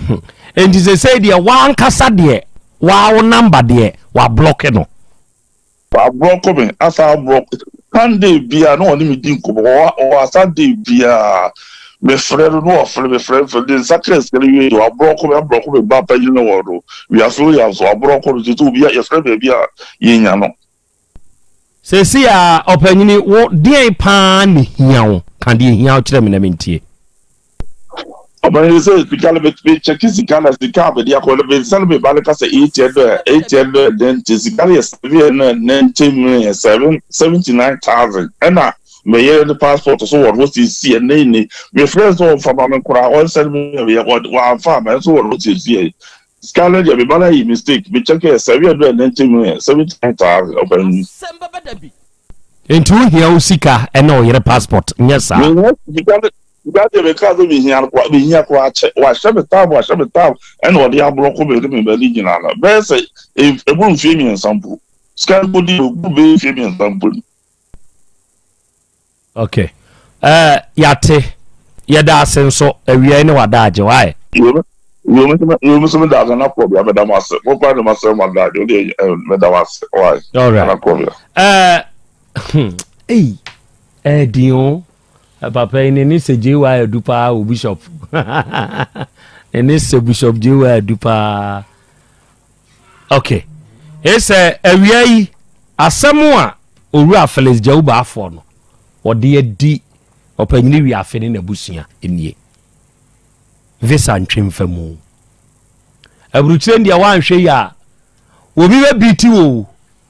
no. Enti sesei deɛ w'ankasa deɛ waa wo number deɛ w'ablɔke no. W'ablɔko me asan ablɔko Sunday biara na ɔne me di nkɔmmɔ ɔwɔ ɔwɔ Sunday biara mefrɛ no na ɔfrɛ me frɛ frɛ ne nsa ka sika no wie deɛ wablɔko me ablɔko me ba panyin no wɔ no wiase Williams wablɔko no sɛ obi a yɛfrɛ baabi a yɛnya no. Seesei a ɔpanyini wo deɛn paa na ehia wo? Ka deɛ ehia wo kyerɛ me na mentie. Ɔbɛn sɛ sika no mekyɛke sika na sika a mede akɔ no mensa no meba no ka sɛ 890 sika no yɛ 790 million 779,000 ɛna meyere ne passport so wɔ no siesie ɛnɛ ni mefrɛ sɛ ɔmfa ma me koraa ɔnsɛne me yɛ wɔamfa ama ɛnso wɔ no siesie sika no deɛ meba no ayi mistake mekyɛke yɛ 790 million 79,000 ɔbɛn. Enti wohia wo sika ne wo yere passport nyɛ saa? Mehia sika no. Sika deɛ mekaa sɛ mehia no koraa mehia koraa kyɛ wahyɛ me tam wahyɛ me tam ɛna ɔde aborɔko me ne me ba ne nyinaa no bɛyɛ sɛ ɛboro mfie 3 mpo sika no kɔdi ɛgu bɛyɛ mfie 3 mpo ni. Ok eh, yɛate yɛda ase nso awia yi ne w'adaagye why. Yo me so meda ase na kɔbea meda mo ase mo kora ne masrɛ mo adaagye wo deɛ meda mo ase why. Alright. Na kɔbea. Eh, ei, eh, din o. Papa yi n'ani sɛ JY Adu paa o bishop. N'ani sɛ Bishop JY Adu paa. Okay. Ɛsɛ awia yi asɛm a owura Felix Gyawu Baafoɔ no ɔde adi ɔpanyini wiafe ne n'abusua nie. Visa ntwe mfa mu. Aburukyire deɛ woanhwɛ yi a obi bɛbiiti wo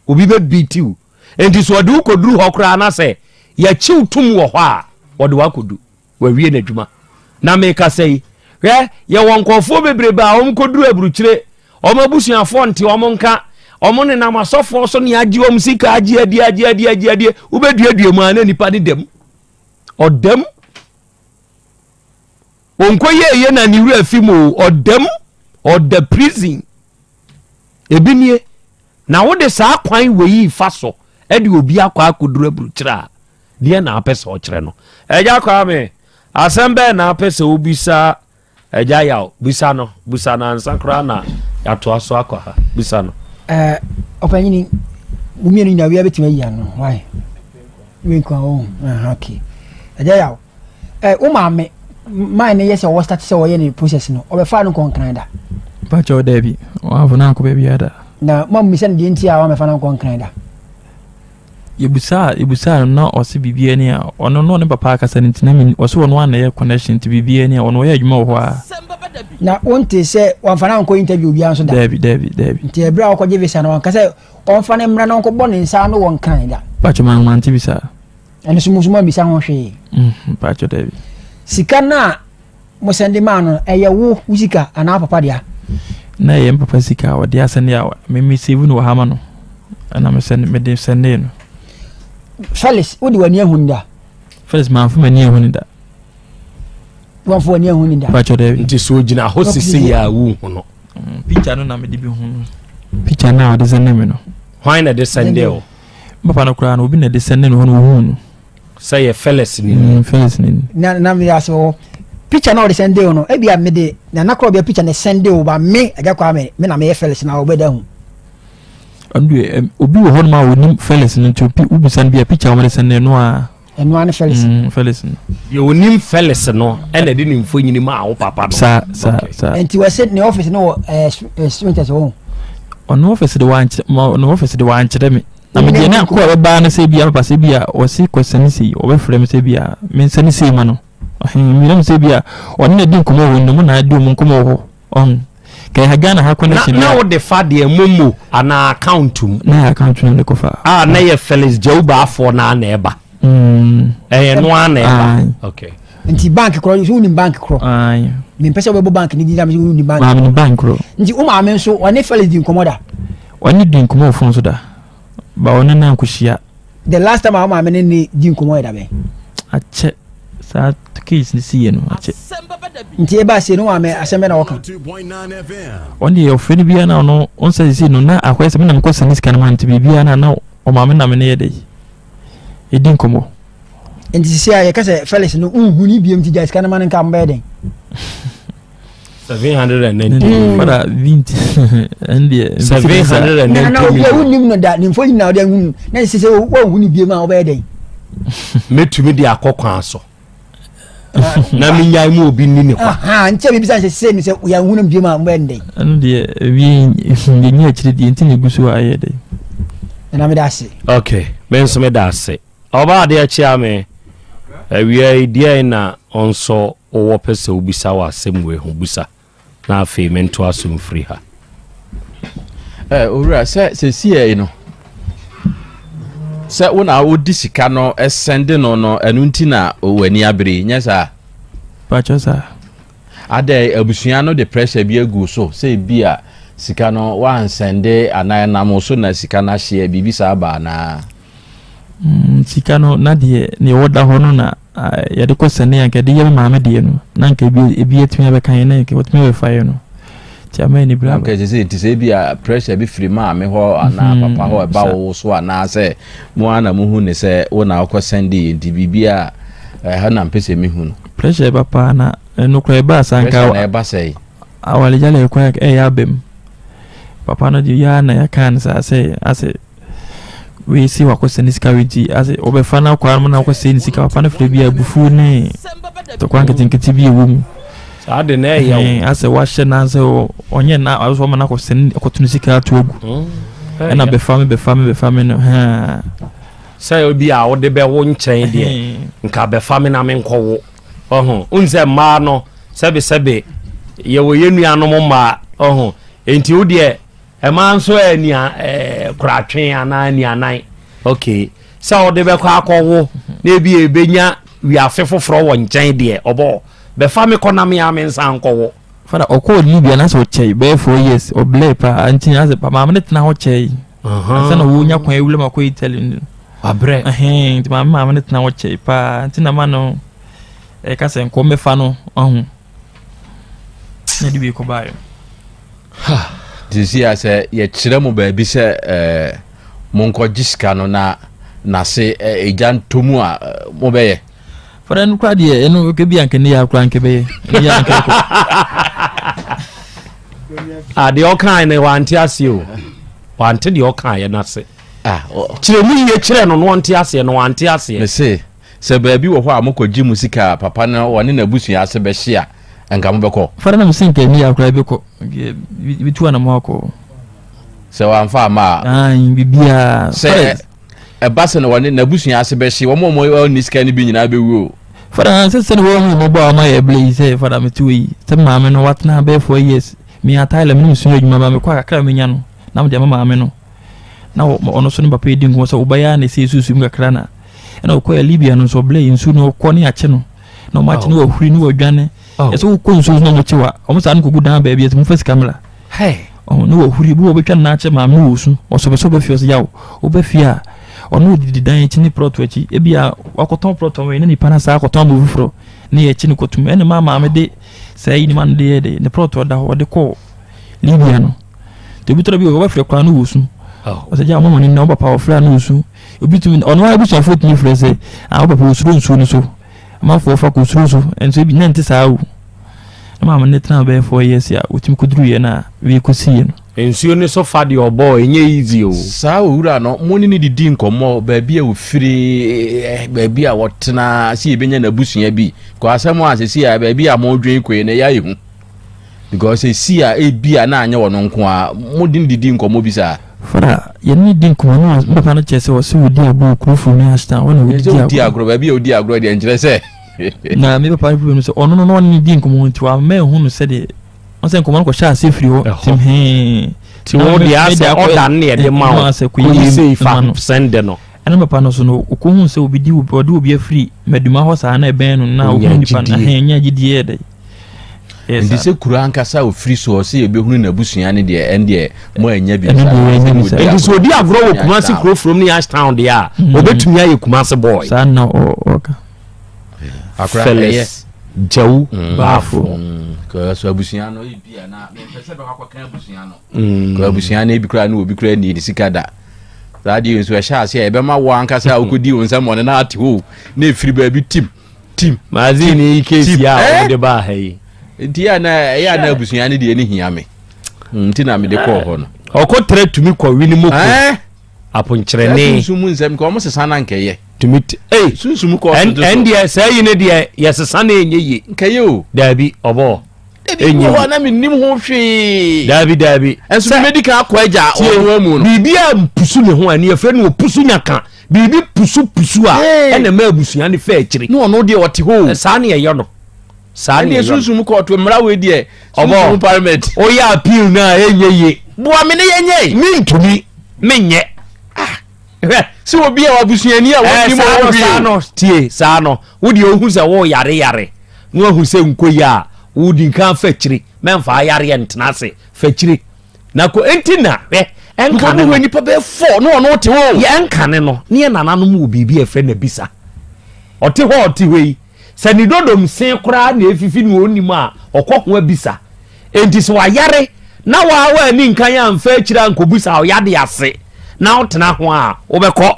Obi bɛ beat wo. Enti sɛ ɔde wo kɔduru hɔ koraa na sɛ yɛkye wo tom wɔ hɔ a, ɔde wo akɔdu. Wawie n'adwuma. Na mekasa yi, hwɛ, yɛwɔ nkurɔfoɔ bebrebe a wɔn kɔduru aburukyire, wɔn abusuafoɔ nte wɔn nka, wɔn nenam asɔfoɔ so ne agye wɔn sika, agye adie, agye adie, agye adie. Wobɛduadua mu a na nipa ne dam. Ɔdam. Ɔnkɔ yie na ne wura fi mu o, ɔdam, ɔda prison. Ebi nie. Na wode saa kwan wei fa so de obi akɔ akɔduru aburukyerɛ a, deɛ na apɛ sɛ ɔkyerɛ no? Agya Kwame, asɛm bɛn na apɛ sɛ wobisa Agya Yaw? Bisa no, bisa no ansa koraa na yɛatoa so akɔ ha. Bisa no. Ɛɛ ɔpanyini mo mmienu nyinaa wia bɛtumi ayi ano why wei nko a wɔn oh, okay ɛgya yaw ɛ wo maame maa ne yɛ sɛ ɔwɔ start sɛ ɔyɛ ne process no ɔbɛfa no nkɔ nkran da. Mpakyɛw daabi wɔamfa no ankɔ baabi ada. Na mo ammisa no deɛ nti a wɔamɛfa no ankɔ nkran da. Yɛbusaa yɛbusaa no na ɔse biribiara ni a ɔno na ɔne papa akasa no nti na menni ɔse ɔno ara na ɛyɛ connection nti biribiara ni a ɔno ɔyɛ adwuma wɔ hɔ ara. Na wonte sɛ wamfa no ankɔ interview biara nso da? Daabi daabi daabi. Nti ɛberɛ a ɔkɔgye visa no wanka sɛ ɔmfa no mmra na ɔnkɔbɔ ne nsa ano wɔ Nkran da? Mpakyɛ ma mante bi saa. Ɛno so mo nso moammisa ho hwee? Mm, mpakyɛ daabi. Sika no a Mo sɛnde maa no ɛyɛ wo wo sika anaa wo papa dea? Na ɛyɛ me papa sika a ɔde asɛnde a me me save no wɔ ha ma no ɛna me sɛnde me de sɛndee no. Felix wo de w'ani ahu no da? Felix manfa m'ani ahu no da. Wamfa w'ani ahu no da? Pakyɛ daabi. Nti sɛ ogyina hɔ sisi yɛ a wunhu no? Mm, picture no na mede bi hu no. Picture no a ɔde sɛnde me no. Hwan na ɛde sɛnde o? Papa no koraa no obi na ɛde sɛnde no hɔ no ohuu no. Sɛ yɛ Felix ni. Mm, Felix ni. Na na me ase wɔ picture na ɔde sɛnde o no ebi a me de na na korɔ bia picture na sɛnde o ba me agya kwa me me na meyɛ Felix na ɔbɛda hu. Ɔno deɛ obi wɔ hɔnom a onim Felix no nti obi wobisa no bi a picture a wɔde sɛnde no a. Ɛno ara ne Felix. Mm, Felix no. Deɛ onim Felix no ɛna ɛde ne mfonini maa wo papa no. Saa saa saa. Nti wɔsɛ ne office no wɔ ɛɛ Spintex hɔ. Ɔno office de wankyerɛ ɔno office de wankyerɛ me. Na me deɛ ne akɔ a ɛbɛba no sɛ bia papa sɛ bia ɔse kɔsɛne sei ɔbɛfrɛ me sɛ bia mensɛne sei ma no ɔhe mmerɛ sɛ bia ɔne na di nkɔmmɔ wɔ hɔ no mu na adi ɔmo nkɔmmɔ wɔ hɔ ɔho kɛyɛ ha Ghana ha connection na wode fa deɛ momo anaa account mu na yɛ account na de kɔfa a na yɛ Felix Jawuba na na ɛba ɛyɛ no a na ɛba okay Nti bank korɔ so wonim bank korɔ mempɛ sɛ wobɛbɔ bank ne din na wonim bank maame bank korɔ nti wo maame nso ɔne Felix di nkɔmmɔ da Ɔne di nkɔmmɔ wɔ phone so da, but ɔne no ankohyia. The last time a wo maame ne ne di nkɔmmɔ yɛ da bɛn? Akyɛ, saa case no siiɛ no, akyɛ. Nti ɛbaa sei no wo maame asɛm bɛn na ɔka? Ɔno deɛ ɔfrɛ no biara na ɔno ɔnsa sisi no na akɔyɛ sɛ me na mekɔ sɛne sika no ma nti biribiara na na ɔmaame na me ne yɛ dɛ ɛdi nkɔmmɔ. Nti sisi a yɛka sɛ Felix no nhu ne biom nti gya sika no ma no nka mobɛyɛ dɛn? 790 mm. Fada 20 ɛndeɛ 790 na na obi a wonim no da ne mfoni na ɔde ahu na sɛ sɛ woanhu no biom a wobɛyɛ dɛn mɛtumi de akɔ kwan so na menyae mu obi nni ne kwa nti a bibisa sɛ sɛ sɛ yɛanhu no biom a mobɛyɛ dɛn ɛno deɛ ɛwie yɛnyɛ akyiri deɛ nti na ɛgu so a ɛyɛ dɛn ɛna meda ase ok me nso meda ase Ɔbaa adeɛ kyea me awia yi deɛn na ɔnsɔ wowɔ pɛ sɛ wobisa wɔ asɛm wei ho bisa na afei mentoa so mfiri ha. Eh, owura sɛ sɛsiɛ yi no sɛ wo na wodi sika no sɛnde no no ɛno nti na w'ani abere yi nyɛ saa? Pakyɛ saa. Adɛn abusua no de pressure bi agu so sɛ ebi a sika no woansɛnde anaa ɛnam wo so na sika no ahyeɛ biribi saa ba anaa? Mm, sika no na deɛ nea ɛwɔ da hɔ no na yɛde kɔ sɛne anka yɛde yɛ me maame deɛ no na anka ebi ebi atumi abɛka yɛn na anka wɔtumi abɛfa yɛn no nti ama yɛn bere aba. Anka sɛ nti sɛ ebi a pressure bi firi maame hɔ anaa mm-hmm. papa hɔ ɛba wo so anaa sɛ mo ara na mo hu ne sɛ wo na wokɔ sɛnde yɛ nti biribi a ɛha na mpɛ sɛ mehu no. Pressure ɛba paa na ɛno koraa ɛba asanka. Pressure na ɛba sɛe. Awaregyaeɛ kwan ɛyɛ aba mu papa no deɛ yɛ na yɛka no saa sɛ asɛ wei se wakɔsɛ ne sika wei nti ase wɔbɛfa no akɔ anam na akɔsɛ ne sika papa no frɛ bi a abufuo ne tɔkwa nketenkete bi ɛwɔ mu saa de na ɛyɛ wo asɛ wahyɛ na sɛ ɔnyɛ na asɛ ɔma no akɔsɛ ne akɔto ne sika ato agu hmm. ɛna bɛfa me bɛfa me bɛfa me no sɛ obi a wode bɛwo nkyɛn deɛ nka bɛfa me na menkɔwo ɔho wohu sɛ mmaa no sɛbesɛbe yɛwɔ yɛ nuanom mmaa ɔho enti wo deɛ Ɛmaa nso ɛ nia ɛ koratwe anaa nianan. Okay. Sɛ ɔde bɛkɔ akɔwo na ebi ebenya wiase foforɔ wɔ nkyɛn deɛ ɔbɔ bɛfa me kɔ na me ara me nsa nkɔwo. Fada ɔkɔɔ Libya na sɛ ɔkyɛe bɛyɛ 4 years ɔblɛɛ paa nti na sɛ maame no tena hɔ kyɛe ansa na wɔnya kwan awura mu akɔ Italy no. Wabrɛ. Ɛhɛn nti maame maame no tena hɔ kyɛe paa nti na ma no ɛka sɛ nkɔ mmɛfa no ɔho na ɛde wei kɔbaeɛ. Seesei a sɛ yɛkyerɛ mo baabi sɛ eh, monkɔgye sika no na n'ase eh, egya ntɔ mu a, eh, mobɛyɛ? Fada no koraa deɛ ɛno ebi anka ne yɛ akora anka bɛyɛ ne yɛ anka ɛkɔ. Adeɛ ɔkae no wante aseɛ o. Wante deɛ ɔkaeɛ no ase. Ah, kyerɛ mu yie kyerɛ no na ɔnte aseɛ no wante aseɛ. Mese sɛ baabi wɔ hɔ a mokɔgye mu sika a papa no ɔne n'abusua ase bɛhye a nka mobɛkɔ. Fada na mese nka ɛni akora bɛkɔ bɛtu anamɔ akɔ. Sɛ wamfa amma a. Biribiara. Sɛ ɛba sɛ na wɔne n'abusua ase bɛhye wɔn a wɔn nni sika no bi nyinaa bɛwu o. Fada na sɛ sɛ ne wɔn hu mɔbɔ a wɔn ayɛ ɛbla yi sɛ fada mete wɔ yi sɛ maame no watena bɛyɛ 4 years me a Thailand me ne mesua adwuma ba mekɔ akakra menya no na mede ama maame no na ɔno so ne papa yi di nkɔmmɔ sɛ wobɛyɛ a na ɛsɛ ɛsusu mu kakra na ɛna ɔkɔɛ Libya no nso ɔblɛ yi nsu no ɔkɔ ne akye no na ɔmo akye no wahuri ne wadwane ɛsɛ wokɔ nsuo so na ɔmo kye wa ɔmo saa no kɔgu dan baabi ɛsɛ mofa sika mmra ɔmo ne wahuri bi wɔ bɛtwa no n'akyɛ maame no wɔ su ɔsɔ bɛ sɛ ɔbɛ fie ɔsɛ yaw wobɛ fie a ɔno odidi dan akyi ne prɔto akyi ebi a wakɔtɔn prɔto wɔ ne nipa na saa akɔtɔn ama foforɔ ne yɛ akyi no kɔtum ɛna maa maame de saa yi ne ma no de yɛ de ne prɔto ɔda hɔ ɔde kɔɔ Libya no nti obi tɔrɔ bi wɔ wɔbɛfrɛ koraa no wɔ su ɔsɛ gya ɔmo ne na ɔpapa ɔfrɛ no wɔ su obi tumi ɔno ara abusuafoɔ tumi frɛ sɛ ah ɔpapa osuro nsuo no so amanfoɔ fa kɔ osuro so nso ebi na nte saa o na maame ne tena bɛyɛ 4 years a otumi kɔduru yɛ na wei kɔsi yɛ no. Nsuo no so fa deɛ ɔbɔɔ ɛnyɛ easy o. Saa owura no, mo ne no didi nkɔmmɔ, baabi a ɔfiri, baabi a ɔtena, sɛ yɛbɛnya n'abusua bi. Kɔ asɛm a sɛsi a baabi a modwen kɔ yi no ɛyɛ ayɛ hu. Because ɛsi a ebi a na anyɛ ɔno nko a, mo de no didi nkɔmmɔ bi saa. Fada, yɛne no di nkɔmmɔ no a, me papa no kyerɛ sɛ ɔsɛ ɔdi agorɔ wɔ kuro funu ne Ashtown, hɔ na ɔdidi agorɔ. Ɔdi agorɔ, baabi a ɔdi agorɔ deɛ nkyerɛ sɛ. Na me papa no problem sɛ ɔno no na ɔne no di nkɔmmɔ nti wamma ɛhu no sɛdeɛ ɔn sɛ nkɔmmɔ no kɔhyɛ aseɛ firi hɔ tim hee. Ti wo deɛ asɛ ɔda no na yɛde ma wo kɔyi sei fa sɛnde no. Ɛna papa no so no ɔkɔhu sɛ obi di ɔde obi afiri Maduma hɔ saa na ɛbɛn no na ɔhu nipa no ɛhɛn nya gyidie yɛ dɛ. Nti sɛ kuro ankasa a ɔfiri soɔ sɛ yɛbɛhunu n'abusua no deɛ ɛndeɛ mo annya bi saa. Nti sɛ ɔdi agorɔ wɔ Kumasi kuro from ne Ashtown deɛ a ɔbɛtumi ayɛ Kumasi boy. Saa na ɔka. Phyllis Gyawu Baafoɔ. So abusua no ebi a na mempɛ sɛ bɛkɔ akɔka abusua no. Kɔ abusua no ebi koraa ne obi koraa ni ne sika da. Saa deɛ nso ɛhyɛ ase a ɛbɛma wo ankasa a wokɔdi wo nsɛm ɔne no ate hɔ na ɛfiri baabi tim tim. Magazine yi case yi a wɔde baa ha yi. Nti yɛ na ɛyɛ na abusua no deɛ ne hia me. Nti na mede kɔɔ hɔ no. Ɔkɔ trɛ tumi kɔ wini mu ko. Aponkyerɛne. Sunsum mu nsɛm nka wɔn sesa na nkɛyɛ. Tumi ti ee. Sunsum kɔ so so. Ɛndeɛ saa yi ne deɛ yɛsesa na ɛnyɛ yie. Nkɛyɛ o. Daabi ɔbɔ. Ɛnyɛ yie. Ɛwɔ na mi nim ho hwee. Daabi daabi. Ɛnso mi medi kan akɔ agya ɔno amu no. Biribi a mpusu ne ho a ne yɛfrɛ no opusu nyaka biribi pusu pusu a ɛna ɛma abusua ne fɛ akyiri. Ne ɔno deɛ ɔte hɔ o. Saa ne ɛyɛ no. Saa ne ɛyɛ no. Ɛndeɛ sunsum kɔɔto mmara wei deɛ. Sunsum parliament. Oyɛ appeal no a ɛnyɛ yie. Boa me ne yɛnyɛ. Mentumi menyɛ. Ah hwɛ sɛ obi a wabusuani a wɔnim ɔwɔ hwee. Saa no tie saa no wo deɛ ohu sɛ wo yare yare na wahu sɛ nkɔ yi a wodi nkan fa akyiri mɛmfa ayareɛ ntena ase fa akyiri na kɔ enti na hwɛ ɛnkane no nipa bɛyɛ fɔ na ɔno te hɔ. Yɛ ɛnkane no ne yɛ nananom wɔ biribi a ɛfrɛ no abisa ɔte hɔ ɔte hɔ yi sɛ ne dodom se koraa na efifi na ɔnim a ɔkɔ ho abisa Enti sɛ wayare na waa w'ani nkan amfa akyiri ankɔbisa wo yade ase na wotena ho a, wobɛkɔ.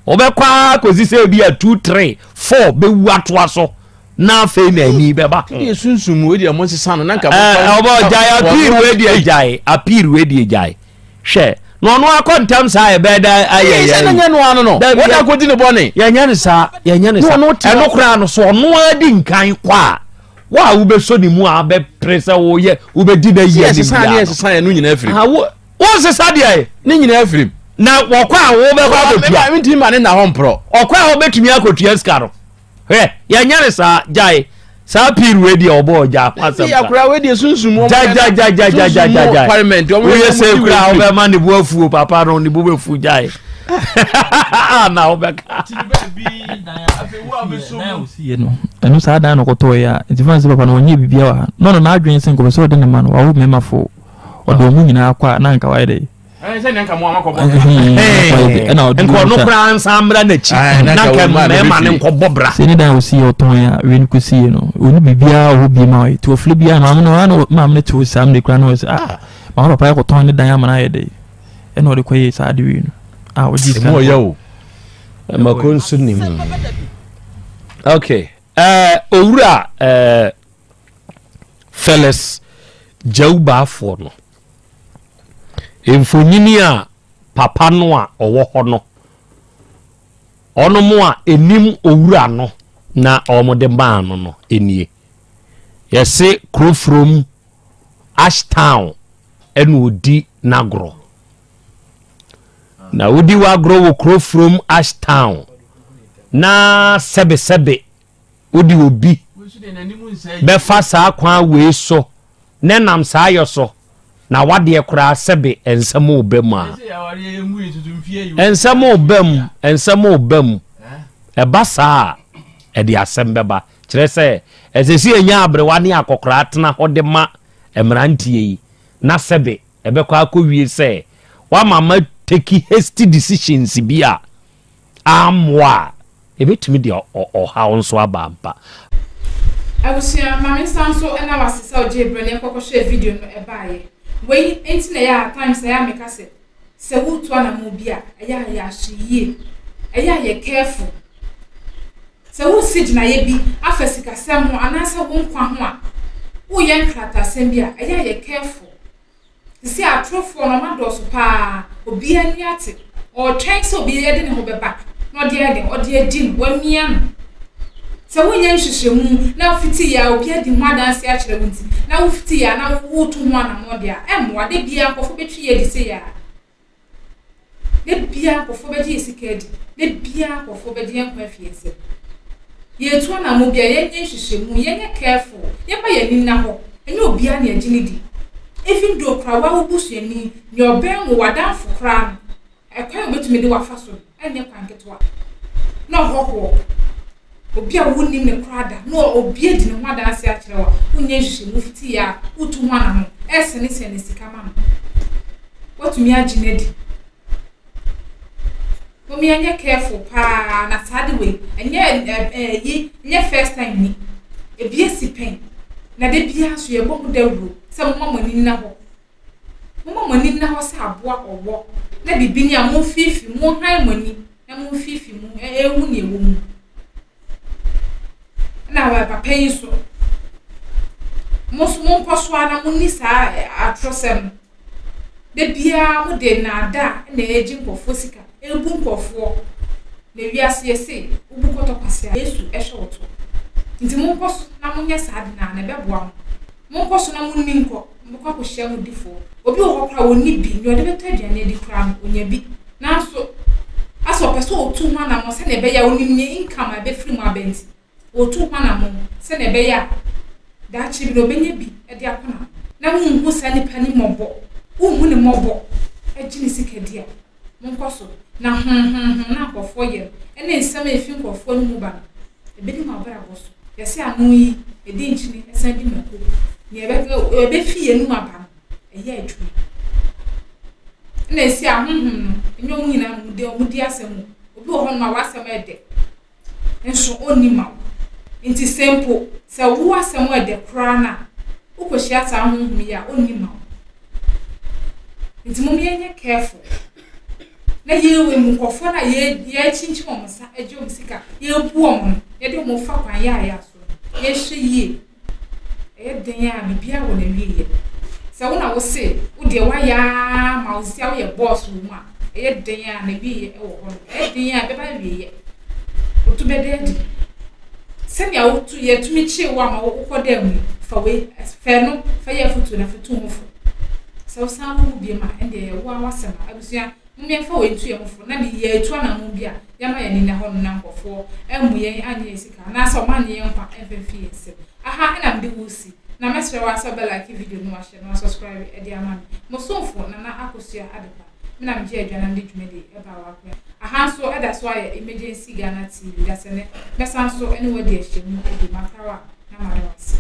Wobɛkɔ ara kɔsi sɛ ebi a 2, 3, 4 bɛwu atoa so na afei na ani bɛba ho. Deɛ sunsum wei deɛ mo nsesa no na nka mo fa. Ɔbɔ gyae appeal wei deɛ gyae appeal wei deɛ gyae. Hwɛ na ɔno akɔ ntam saa ɛbɛyɛ da ayɛ yɛ. Sɛ nyɛ no ano no. Wɔn akɔdi ne bɔne. Yɛnyɛ ne saa yɛnyɛ ne saa. Ɛno koraa no so ɔno ara di nkan kɔ a. Wo a wobɛsɔ ne mu a bɛpere sɛ woyɛ wobɛdi no ayi anim biara no. Yɛsesa yɛn no nyinaa firim. Wo wonsesa deɛ. Ne nyinaa firim. Na wɔkɔ a wobɛkɔ akɔtua. Mentumi ma ne nna hɔ mporɔ. Ɔkɔ a wobɛtumi akɔtua sika no. Hwɛ yɛnyɛ ne saa gyae saa piiri wei deɛ ɔbɔ ɔgya ho asɛm sa. Akora wei deɛ sunsum wɔn. Gyagyagyagyagyagyagya. Parliament wɔn yɛ sɛ kura wobɛma ne bo afuo papa no ne bo bɛfu gyae. Na wobɛka. Ɛno saa dan na ɔkɔtɔɔ yɛ a nti fan sɛ papa no ɔnyɛ biribiara wɔ ha na ɔno n'adwene sɛ nkɔpɛ sɛ ɔde ne ma no wawo mmarima fo ɔde wɔn nyinaa kɔ a na anka wayɛ dɛ. Nka ɔno koraa nsa mmra n'akyi na nka mmarima no nkɔbɔ bra. Sɛ ne dan a ɔsi yɛ ɔtɔn yɛ a wei no kɔsi yɛ no ɔni biribiara wɔ hɔ bi ma ɔyɛ nti ɔfrɛ biara maame no ɔno maame no te hɔ saa mmerɛ koraa na ɔyɛ sɛ ah maame papa yɛ kɔtɔn ne dan ama no ayɛ dɛ ɛna ɔde kɔyɛ saa ade wei no a ɔgye sika no ɔyɛ o. Mako nso nim. Okay. Uh, owura uh, Felix Gyawubaafoɔ no mfonyini a papa no a ɔwɔ hɔ no, ɔnom a ɛnim owura no na wɔde maa no no nie. Yɛse Kurofrom Ashtown ɛna ɔdi n'agorɔ. Na wodi w'agorɔ wɔ Kurofrom Ashtown na sɛbesɛbe wode obi bɛfa saa kwan wei so na ɛnam saa yɔ so na wadeɛ koraa sɛbe nsɛm reba mu a, nsɛm reba mu, nsɛm reba mu. Ɛba saa a, ɛde asɛm bɛba. Kyerɛ sɛ, ɛsɛ sɛ yɛnya aberewa ne akɔkoraa tena hɔ de ma mmeranteɛ yi na sɛbe ɛbɛkɔ akɔwie sɛ wama ma take hasty decisions bi a ammoa a, ɛbɛtumi de ɔhaw nso aba ampa. Abusua, ma me nsa nso nna wo ase sɛ wogyee berɛ na yɛkɔkɔhwɛɛ video no ɛbaeɛ. Wei nti na ɛyɛ a at times ɛyɛ a meka sɛ, sɛ woretu anammɔn bi a, ɛyɛ a yɛ ahwɛyie, ɛyɛ a yɛ careful. Sɛ woresi gyinaeɛ bi afa sikasɛm ho anaasɛ wo nkwa ho a, woreyɛ nkratasɛm bi a, ɛyɛ a yɛ careful. Sisi atorofoɔ no ɔmo adɔɔso paa, obiara ani ate. Ɔretwɛn sɛ obi de ne ho bɛba na ɔde ayɛ dɛn, ɔde adi no, wamia no. Sɛ wonyɛ nhwehwɛmu na wofiti yɛ a obi adi ho adanseɛ akyerɛ wo nti na wofiti yɛ a na woretu ho anammɔn deɛ a, ɛmmoa. Da biara nkurɔfoɔ bɛtwi yɛ adi sei ara. Da biara nkurɔfoɔ bɛgye yɛn sika adi. Da biara nkurɔfoɔ bɛgye yɛn nkwa afi yɛn nsam. Yɛretu anammɔn bi a, yɛnyɛ nhwehwɛmu, yɛnyɛ careful, yɛmma yɛn ani nna hɔ. Ɛnyɛ obiara na yɛgye no di. Even though koraa wo ara wo busuani, nea ɔbɛn wo, w'adamfo koraa no, ɛkwan a obetumi de wo afa so no, ɛnyɛ kwan ketewa. Na ɔhɔhoɔ, obi a wonnim no koraa da, na obi adi ne ho adanse akyerɛ wo a, wonyɛ nhwehwɛmu fiti yɛ a, wotu ho anammɔn, ɛresɛnesɛne sika ma no. Woatumi agye no adi. Mom yɛnyɛ careful paa na saa de wei ɛnyɛ ɛyi ɛnyɛ first time ni ebi esi pɛn na de biara nso yɛbɔ ho dawuro sɛ moma mo ani nna hɔ moma mo ani nna hɔ sɛ aboa ɔwɔ na biribi ni a momfiifi monhan mo ani na momfiifi mu ɛhu nea ɛwɔ mu na papa yi nso mo nso monkɔ so ara na monni saa atorɔsɛm no. Da biara mo de nnaadaa na ɛregye nkurɔfoɔ sika, ɛrebu nkurɔfoɔ. Na wiase yɛse wobu kɔtɔ kwasea, Yesu hwɛ wo to. Nti monkɔ so na monyɛ saa ade no ara na ɛbɛboa mo. Monkɔ so na monni nkɔ, mobɛkɔ akɔhyia mo difoɔ. Obi wɔ hɔ koraa a ɔnni bi, nea ɔde bɛtɔ aduane adi koraa no, ɔnya bi. Nanso asɛ ɔpɛ sɛ ɔtu ho anammɔn sɛdeɛ ɛbɛyɛ a ɔnim ne income a ɛbɛfiri mu aba nti. Ɔretu ho anammɔn sɛnea ɛbɛyɛ a daakye bi no ɔbɛnya bi de akɔ n'ano. Na wonhu saa nipa no mmɔbɔ, wonhu ne mmɔbɔ gye ne sika di a, monkɔ so. Na honhonhon no a nkurɔfoɔ yɛ no ne nsɛm a ɛfiri nkurɔfoɔ no mu ba no, ɛbɛdi mo abrabɔ so. Yɛse ano yi, ɛdi nkyene, ɛsan di mako. Nea ɛbɛfi yɛn anum aba no, ɛyɛ adwuma. Ɛna ɛsi ahonhom no, ɛnyɛ wɔn nyinaa na wɔdi asɛm o. Obi wɔ hɔnom a w'asɛm ɛdɛ. nso ɔnni ma wo. Nti sɛ mpo sɛ wo asɛm ɛdɛ koraa no a, wokɔhyia saa honhom yi a, ɔnni ma wo. Nti mom yɛnyɛ careful na yɛwɔ mu nkurɔfoɔ no a yɛkyinkyim wɔn nsa gye wɔn sika, yɛbu wɔn no, yɛde wɔn fa kwan yaayaa so no, yɛnhwɛ yie. Ɛyɛ den a, biribiara wɔ n'awieeɛ. Sɛ wo na wo se wo deɛ woayɛ ara ma wo sisi a woyɛ boss wɔ mu a, ɛyɛ den a n'awieeɛ wɔ hɔ nom. Ɛyɛ den a ɛbɛba awieeɛ. Woto bɛda adi. Sɛnea wotu yɛtumi kyee wo ama wokɔ dan mu yi, fa wei fɛ no fa yɛ afotuo na fa tu ho fo. Sɛ wosan wɔ mu biom a, ɛndeɛ ɛyɛ wo ara w'asɛm a. Abusua, mom yɛmfa wei ntu yɛn ho fo na ne yɛatu anammɔn bi a yɛama yɛn ani nna hɔ nom na nkurɔfoɔ ammu yɛn anyɛ yɛn sika anaasɛ wɔn annye yɛn nkwa amfa mfi yɛn nsam. Aha na mede wo resi, na mɛsrɛ wo ara sɛ wobɛ like video no, wahyɛ na wasubscribe de ama me. Mo somfo Nana Akosua Adepa, me na megye adwa na mede dwumadie yi ɛbaa w'akwan. Aha nso ɛda so ayɛ Emergency Ghana TV, dasɛnɛ mɛsan nso ne wo adi ahyiamu bio, makrawa na mada wo ase.